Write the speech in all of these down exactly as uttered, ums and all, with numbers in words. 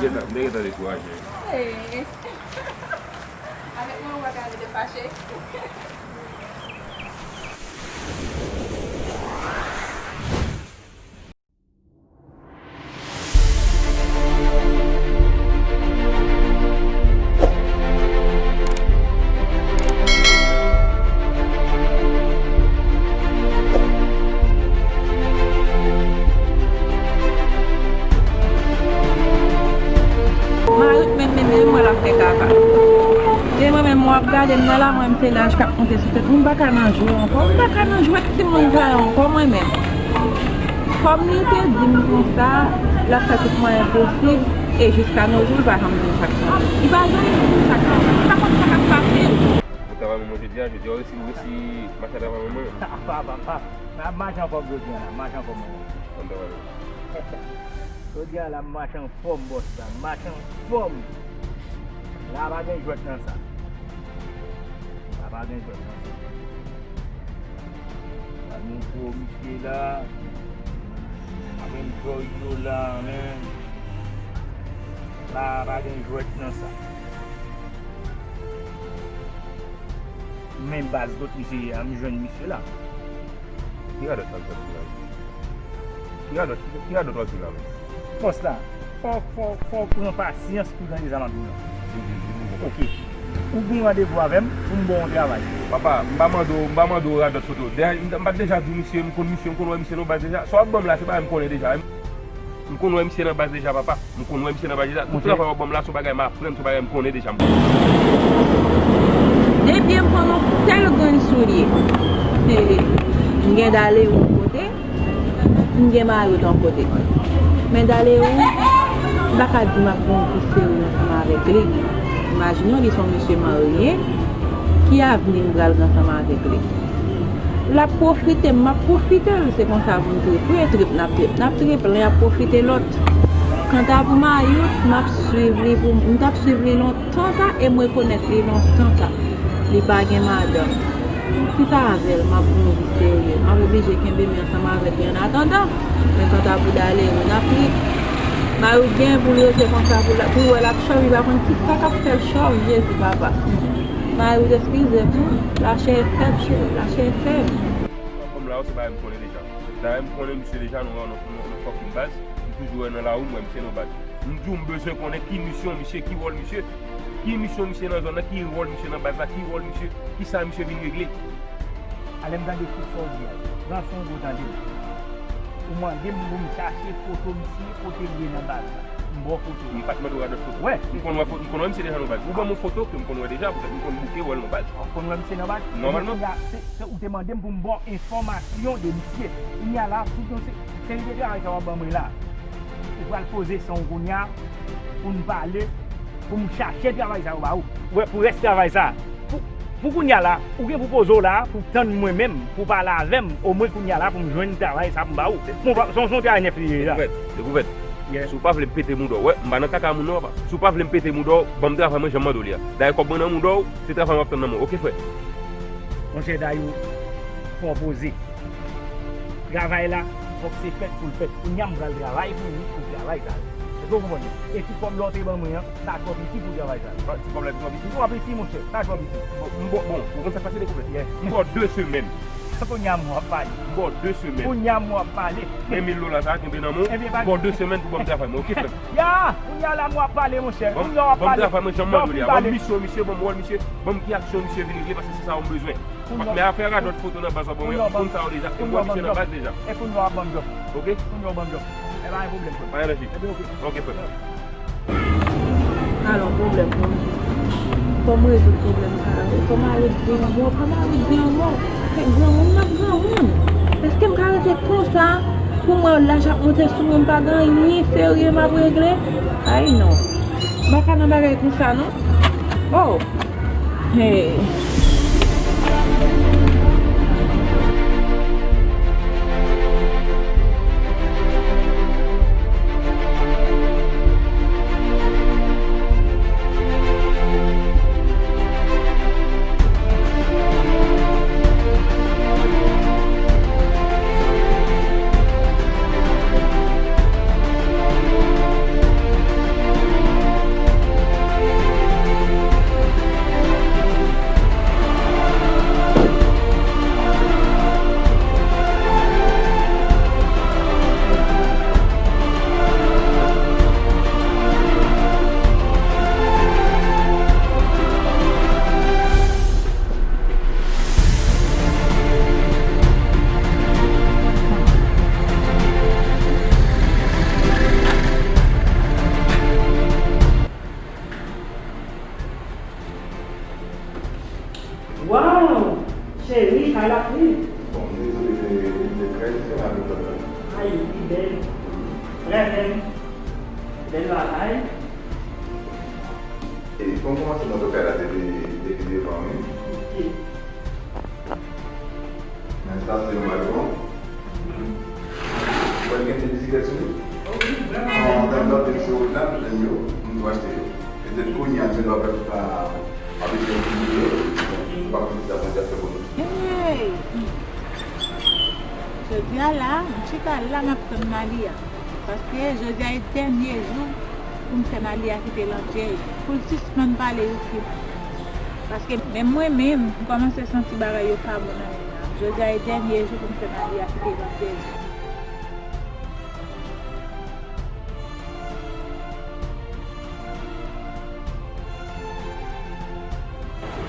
M te gentan dekouraje. Hey. Avèk mwen, ou pa ka rete fache. Mari m menm, menm, menm, mwen l ap fè kaka. E mwen menm, w ap gade m nan la, mwen, m se laj k ap monte sou tèt mwen, m pa ka nan jwe ankò, m pa ka nan jwèt timoun sa yo ankò, mwen menm. Kòm li te di m konsa, l ap fè tout mwayen posib, e jiska no jou, li pa janm di m sa k pran li. Li pa janm di m sa k pran li. Li pa konn sa k ap pase l. Ou travay manman jodi a, jodi a, ou resi, ou resi mache travay manman. Apa, apa, apa. M ap mache anfòm jodi a la, m mache anfòm manman. Ann travay manman. Jodi a la, m mache anfòm, bòs la, m mache anfòm. La pa gen jwèt nan sa. La pa gen jwèt nan sa. Gade yon gwo misye la. Ap enjoy yo la, men. La pa gen jwèt nan sa. Men baz kot misye ye a, m jwenn misye la. Ki radòt sa l sòti la? Ki radòt, ki radòt w ap jwe la menm? Bòs la, fò, fò, fò w pran pasyans pou w tande sa m ap di w la. Vin, vin, vin, vin, vin. Oke. Ou gen randevou avè m pou m ba w yon travay. Papa, m pa mande w, m pa mande w radòt foto. Dèyè, m, m pa t deja di w misye, m konn misye, m konn wè misye nan baz deja. Sa w ap ban m la, se bagay m konnen deja. M konn wè misye nan baz deja, papa. M konn wè misye nan baz deja. Tout travay w ap ban m la, se yon bagay m aprann, se yon bagay m konnen deja. M konn. Depi m pran yon sèl grenn soulye, m gen dale yon kote. M gen mari w yon kote. Men dale ou, m pa ka di m ap gen yon vi serye ansanm avèk li. Imajine w, li se yon mesye marye, ki avni m pral gen ansanm avèk li? L ap pwofite m, m ap pwofite l, se konsa pou n trip. Wi, e trip n ap trip, n ap trip, l ap pwofite lòt. Kanta pou mari w, m ap swiv li pou, m t ap swiv li lontan sa, e m rekonèt li lontan sa. Li pa gen madanm. Pou ki sa avè l, m ap gen yon vi serye. M ap oblije kenbe men ansanm avèk li annatandan. Men kanta pou dale ou, n ap li. Mari w gen pou l rete konsa pou l, pou l wè l ap chòv, li pa konn ki sa k ap fè l chòv, Jezi papa. Mari w eskize m, wi. Lachè e fèb, cheri, lachè e fèb. Fanm la, se bagay m konnen deja. Dayè, m konnen misye deja, nou, nou, nou, nou fòk yon baz. M toujou wè nan lari, m wè misye nan baz. M di w, m bezwen konnen ki misyon misye, ki wòl misye. Ki misyon misye nan zòn nan, ki wòl misye nan baz la, ki wòl misye, ki sa misye vin regle. A lè m tande tout sa w di a, pran swen w tande m. Ou mande m pou m chache foto misye kote l ye nan baz la. M ba w foto. M pa t mande w radòt foto. Wè. M konn wè foto, m konn wè misye deja nan baz. Ou ban m yon foto ke m konn wè deja, poutèt m konn bouke wè l nan baz. Ou konn wè misye nan baz? Nòmalman. Kounye a, se, se ou te mande m pou m ba w enfòmasyon de misye. Kounye a la, sou yon se, seri de travay sa w ap ban mwen la. Ou pral poze san w kounye a, pou n pale, pou m chache travay sa yo ba ou. Ou wè, pou rès travay sa, pou, pou kounye a la, ou gen pou poze w la, pou tann mwen menm, pou pale avè m, omwen kounye a la, pou m jwenn travay sa pou m ba ou. Bon, se yon, se yon travay nèf li ye la. Dekouvèt, dekouvèt. Yeah. Si w pa vle m pete mouda w, wè, m pa nan kaka moun non, papa. Si w pa vle m pete mouda w, ban m travay mwen jan m mande w li a. Dayè kòb mwen nan mouda w, se travay m ap tann nan men w, oke, frè? Monchè Dayou, fò w poze. Travay la, fòk se fèt pou l fèt. Kounye a m pral travay pou ou, pou travay sa. Èske w konprann mwen? E ti kòb la w te ban mwen an, sa twò piti pou travay sa. Ti kòb la twò piti? Twò piti, monchè, sa twò piti. Bon, m ba w, bon, ou konn sa k pase, dekouvèt? Yeah. M ba w de semèn. Kounye a m w ap pale. M ba w de semèn. Kounye a m w ap pale. Men mil dola sa, kenbe nan men w. M ba w de semèn pou ban m travay mwen, oke, frè m? Ya! Kounye a la m w ap pale, monchè. Kounye a w ap pale. Ban m travay mwen jan m mande w li a. Ban m misyon misye, ban m wòl misye, ban m ki aksyon misye vin regle, paske se sa w bezwen. Men afè radòt foto nan baz la, bon, ou konn sa yo deja. E m wè misye nan baz deja. E kounye a w ap ban m djòb. Oke? Kounye a w ban m djòb. E pa gen pwoblèm, frè m. Pa gen danje. Ebyen, oke. Oke, frè m. Alò, pwoblèm pou m. Fò m rezoud pwoblèm sa a. Fò m ale byen anmò, fò m ale byen anmò. Fè granmoun nan granmoun. Èske m ka rete konsa pou m wè laj ap monte sou mwen, m pa gen anyen serye m ap regle? Ay non. M pa ka nan bagay konsa non. Oh! Hey. Lapli. Bon, li, li, li, li trè diferan de lòt la. Ay, li bèl. Trè bèl. Bèl bagay. E pou n kòmanse, nou te fè la depi, depi devan, wi. Ok. Men sa se yon balkon. Ou wè l gen de bisiklèt sou li? Wi, vrèman. An tèm de sou wout la, nou jwenn yo, nou tou achte yo. Petèt kounye a, se lè w ap, ap eseye yo, ou pa konn ki sa Bondye ap fè pou nou. Hey! Jodi a la, m chita la, m ap tann Malia. Paske jodi a e dènye jou pou m fè Malia kite Landjèy, pou l sispann pale Youfi. Paske menm mwen menm, m kòmanse santi bagay yo pa bon nan men l la. Jodi a e dènye jou pou m fè Malia kite Landjèy.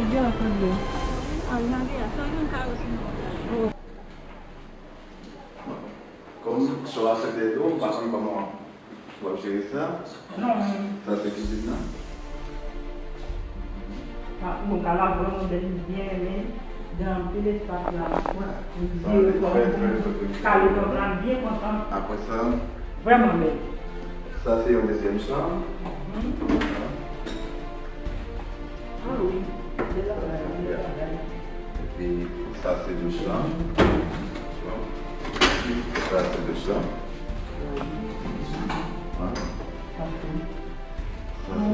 Ebyen, tande. Al Malia, sa yon karo sinon. Kòm cho a sete tou, m pa konn kòman w ap jere sa. Non. Sa se kizin nan. Ah, bon, kay la vrèman bèl, m byen renmen. Gen anpil espas la. Wi. Li vire kòm kale kòm la, m byen kontan. Apre sa, vrèman bèl. Sa se yon dezyèm chanm. Mhm. Ah wi. Bèl bagay, bèl bagay. Epi sa se douch lan. Sa se douch lan. An? Sa se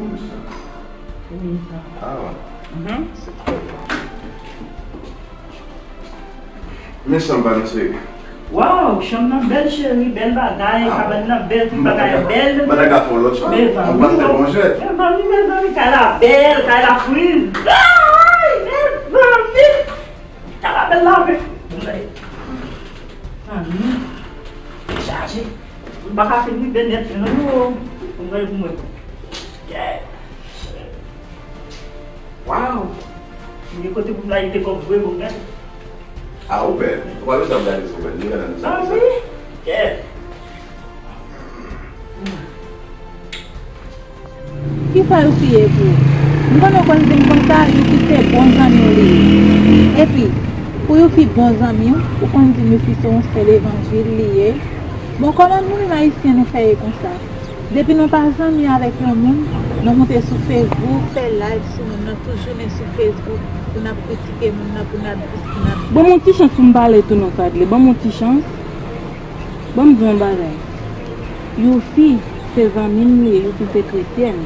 douch lan. Ah, se trè byen. Men chanm pa m cheri. Waw, chanm nan bèl cheri, bèl bagay, kabann nan bèl, tout bagay bèl. Mwen ta ka fè yon lòt chanm. Mezanmi, mezanmi, kay la bèl, kay la frizay, mezanmi. Kay la bèl la, men. Mezanmi, chaje. M pa ka fin rive nèt, non, non. Mwen, mwen. Yeah. Wow! Gen kote pou m la, li te kòb vre, bon, gade. Ah, ou bèl. Ou pa bezwen ap gade si ou bèl. Li gade nou sa. Ah, wi? Yeah. Kisa Youfi ye pou ou? M konnen w konn di m konsa, Youfi se bon zanmi w li ye. Epi, pou Youfi bon zanmi w, ou konn di m Youfi se yon sè levanjil li ye. Bon, kòman nou menm Ayisyen nou fè ye konsa? Depi nou pa zanmi avèk yon moun, nou moute sou Facebook, fè live sou moun nan tout jounen sou Facebook, pou n ap kritike moun nan, pou n ap dis, pou n ap... Ban m yon ti chans pou m pale tou non, Fadly. Ban m yon ti chans. Ban m di w yon bagay. Youfi se zanmi m li ye, Youfi se kretyèn.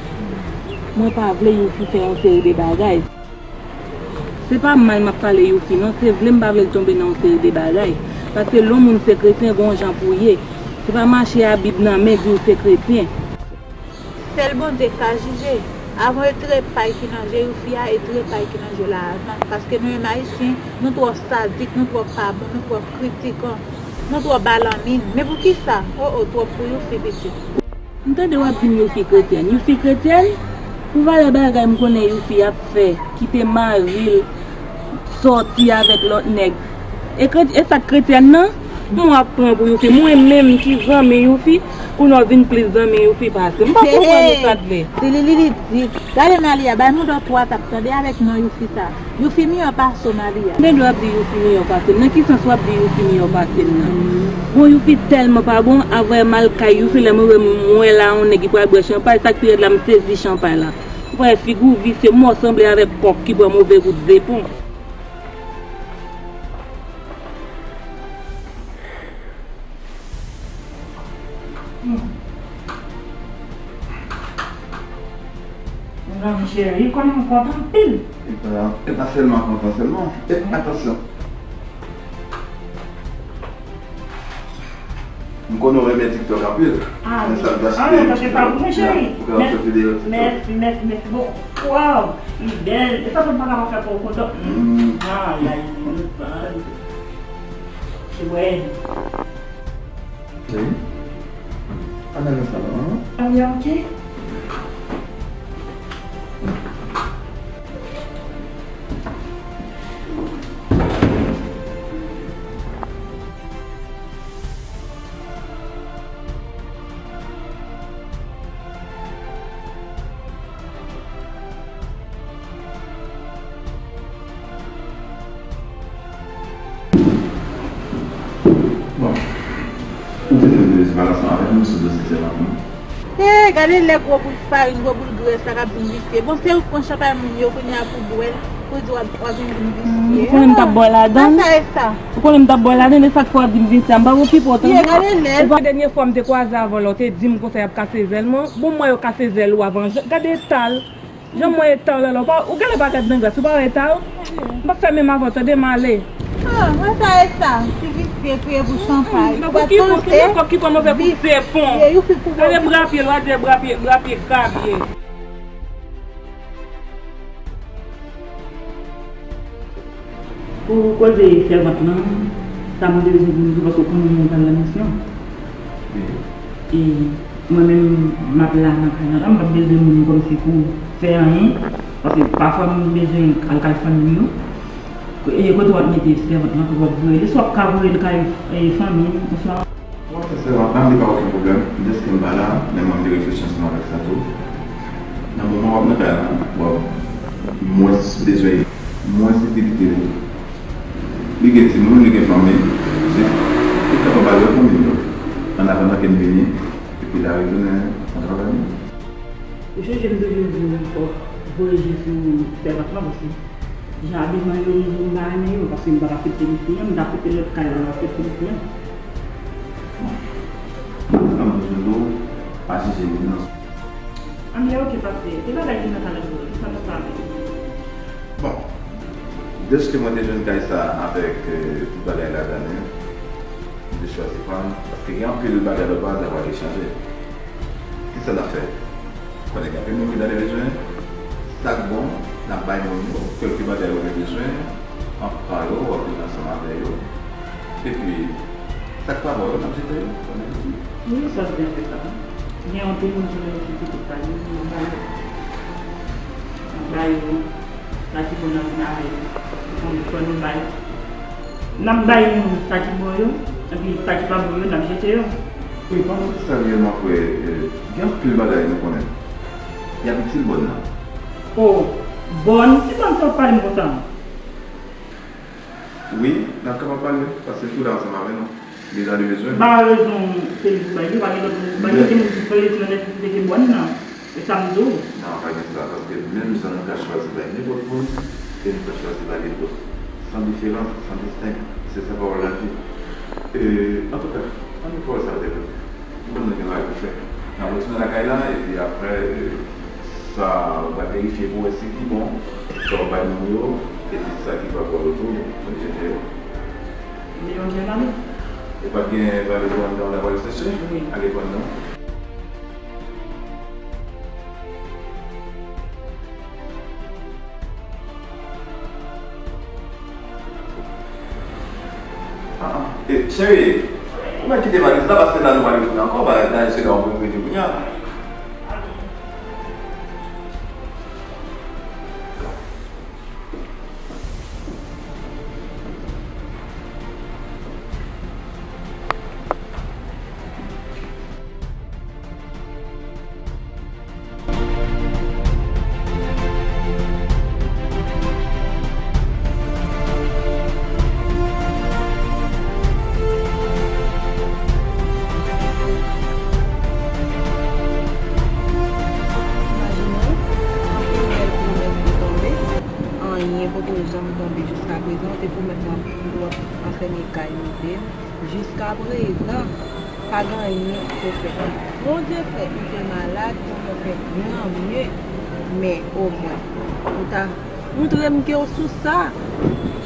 Mwen pa vle Youfi fè yon seri de bagay. Se pa mal m ap pale Youfi non, se vle m pa vle l tonbe nan yon seri de bagay. Paske lè yon moun se kretyen, gen yon jan pou w ye. Se pa mache a Bib nan men di w se kretyen. Sèl Bondye k ka jije. Avan e trepay ki nan je Youfi a, e trepay ki nan je w la avan. Paske nou menm Ayisyen, nou twò sadik, nou twò pa bon, nou twò kritikan, nou twò balanmin. Men poukisa? O, o, twòp pou Youfi pitit. M tande w ap di m Youfi kretyèn. Youfi kretyèn? Pou valè bagay m konnen Youfi ap fè, kite mari l sòti avèk lòt nèg. E kret-, e sa k kretyèn nan? M w ap pran pou Youfi. Mwen menm ki zanmi Youfi, kounye a w vin plis zanmi Youfi pase m. M pa konprann ou sa t vle. Di li, li, li di, gade Malia, bay mouda w twa tap tande avèk non Youfi sa. Youfi miyò pase w, Malia. Men w ap di Youfi miyò pase m. Nan ki sans w ap di Youfi miyò pase m nan? Bon, Youfi tèlman pa bon, avè m al kay Youfi, lè mwen wè, mwen la, yon nèg ki pral bwè chanpay, sa k pi rèd la, m sezi chanpay la. Ou pa wè figi w visye, mò sanble avèk kòk ki pran move gout zepon. Hmm. Mezanmi cheri, konnen m kontan anpil. E pa, e pa sèlman kontan sèlman. E, atansyon. M konnen w renmen TikTok anpil. Ah, men sa l gaspiye. Ah, non, sa se pa pou mwen, cheri. Ou ka fè videyo TikTok. Mèsi, mèsi, mèsi bokou. Waw, li bèl. E sa pou m pa kapab fè pou ou kontan. Hmm. Ah, la, li bèl. Se vre. Chéri, ann al nan salon an. Ann, ok. Bon, ou te vin vin pale ansanm avèk nou sou dosye sèvant lan? Hey, gade lè gwo boul farin, gwo boul grès la k ap vin visye. Bon, se ou k pran chanpay moun yo kounye a pou bwè l, pou di w ap, w ap vin vin visye. Ou konnen m t ap bwè ladan l? Sa e sa? Ou konnen m t ap bwè ladan l, e sa k fè w ap vin visye a? M pa okipe w tankou. Ye, gade lè. Ou pa dènye fwa m te kwaze avè w la, w te di m konsa y ap kase zèl mwen. Bon, m wè yo kase zèl ou avan. Gade eta l. Jan m wè eta w la, ou pa, ou genlè pa gad nan glas, ou pa wè eta w? M p ap fè menm avè w, tande, m ale. Ah, mwen sa e sa, ti visye kriye pou chanpay. Nan pou ki pou, ki nan kòk ki kòmanse pou pepon. Gade bra pye l, gade bra pye, bra pye krab ye. Pou koze sèvant lan, sa mwen te bezwen di nou tou, paske w konnen mwen pral nan misyon. E mwen menm, m ap la nan kay lan, m p ap bezwen moun kòmsi pou fè anyen, paske pafwa m bezwen al kay fanmi m yo. E kote w ap mete sèvant lan, kote w ap voye li, swa w ap ka voye l kay, e, fanmi m, oswa Bon, sèvant lan, li pa okenn pwoblèm. Dèske m pa la, men mwen, m te reflechi ansanm avèk sa tou. Nan moman w ap nan kay la, w ap mwens bezwen, mwens itilite li. Li gen timoun, li gen fanmi, li, li kapab al wè fanmi l yo. An atandan ke n vini, epi l a retounen nan travay li. Ou chonje m toujou di w fò w voye je sou sèvant lan, paske jan abiman yo ye, m pa renmen yo, paske m p ap aksepte li fiyan, m ta kite lòt kay la, m aksepte li fiyan. Bon, an m toujou di w, pa jije li nan. Ann, oke, pase. Ki bagay ki nan kalandriye w? Ki sa nou ka fè? Bon, dèske mwen te jwenn kay sa avèk, euh, tout bagay ladan l, m te chwazi pran l, paske gen anpil bagay lòt bò a pral chanje. Kisa n ap fè? Konnen gen anpil moun ki nan bezwen. Sa k bon, n ap bay moun yo kèlke bagay yo gen bezwen, antre pa yo, w ap viv ansanm avè yo. Epi, sa k pa bon yo, n ap jete yo, konnen nou di. Wi, sa byen fè sa. Gen anpil moun ki nan nesesite sa yo, n ap ba yo. N ap ba yo. Sa ki bon nan vin avè yo. Fò nou, fò nou bay. N ap bay moun sa ki bon yo, epi sa ki pa bon yo, n ap jete yo. Wi, pandan ti sa li, m ap wè, eh, gen anpil bagay nou konnen. Y ap itil bòn nan. O, bòn? Ki bòn sa w ap pale m konsa? Wi, n ap kapab pale, paske l tou la ansanm avè nou. Li la, li bezwen. M pa wè rezon se li pou bay li, pa gen lòt moun pou bay li, se moun ki fè li nan nesesite ke bòn nan. E sa m di w. Non, pa gen sa, paske menm jan nou ka chwazi bay nenpòt moun, e nou ka chwazi ba li tou. San diferans, san disteng, se sa pawòl la di. E, antouka, ann fè sa, tèt. M konn nou gen bagay pou fè. N ap retounen lakay la, epi apre, e, sa, ou va verifye pou wè si ki bon, sa w bay moun yo, epi sa ki pa bon yo tou, ou jete yo. Li yon jèn ame. E pa t gen valè pou anndan w la pral chèche? Wi. Ale pran non. Ah, ah. E, cheri, ou mèt kite valiz la, paske la nou pa retounen ankò, bagay la, se la ou mèt rete kounye a. Imajine w, anpil bèl pwomès te tonbe, anyen poko janm tonbe jiskaprezan. Ou te pwomèt mwen w ap ansène kay mete m. Jiskaprezan, pa gen anyen ou fè. Bondye fè ou te malad, Bondye fè granmye, men omwen, ou ta moutre m ke w sou sa.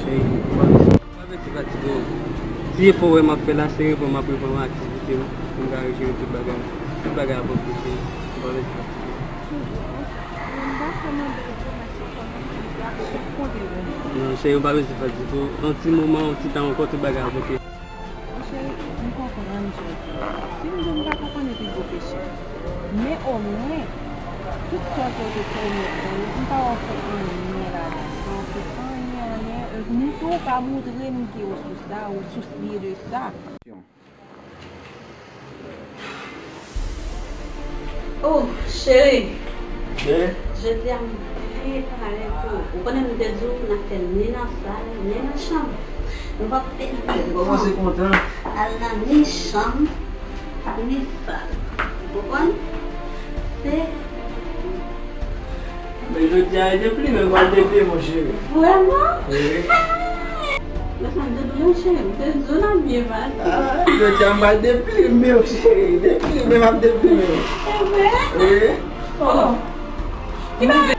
Cheri, ou pa bezwen, ou pa bezwen fatige w. Ti efò w wè m ap fè la, se reprann m ap reprann aktivite m, pou m ka rejere tout bagay. Tout bagay ap antre, cheri. Ou pa bezwen fatige w. Toujou, wi. Mwen dakò mande w pou mèt sou kò mwen, pou l ap chèf konte w. Non, cheri, ou pa bezwen fatige w. Yon ti moman, yon ti tan ankò, tout bagay ap oke. Monchè, m konprann sa w di a. Si m di w m pa konprann, e pi gwo peche. Men omwen, tout sa ke w te pwomèt mwen yo, m pa wè w fè anyen ladan l. M pa wè w fè anyen, anyen. E ni tou, w pa montre m ke w sou sa, ou sousye de sa. Oh, cheri. Jodi a m byen pale tou. Ou konnen m te di w n ap fè ni nan sal, ni nan chanm. Nou p ap pèdi tan. Kòmanse kontan. Al nan ni chanm, ni sal. Ou konprann? Se Men jodi a, e deplime, m pral deplime, mon cheri. Vrèman? Wi. Lè sa m deplime, cheri, m te di w n ap byen pase. Ah, jodi a, m pral deplime, mon cheri. Deplime, m ap deplime. E vre? Wi. Oh. Ki bagay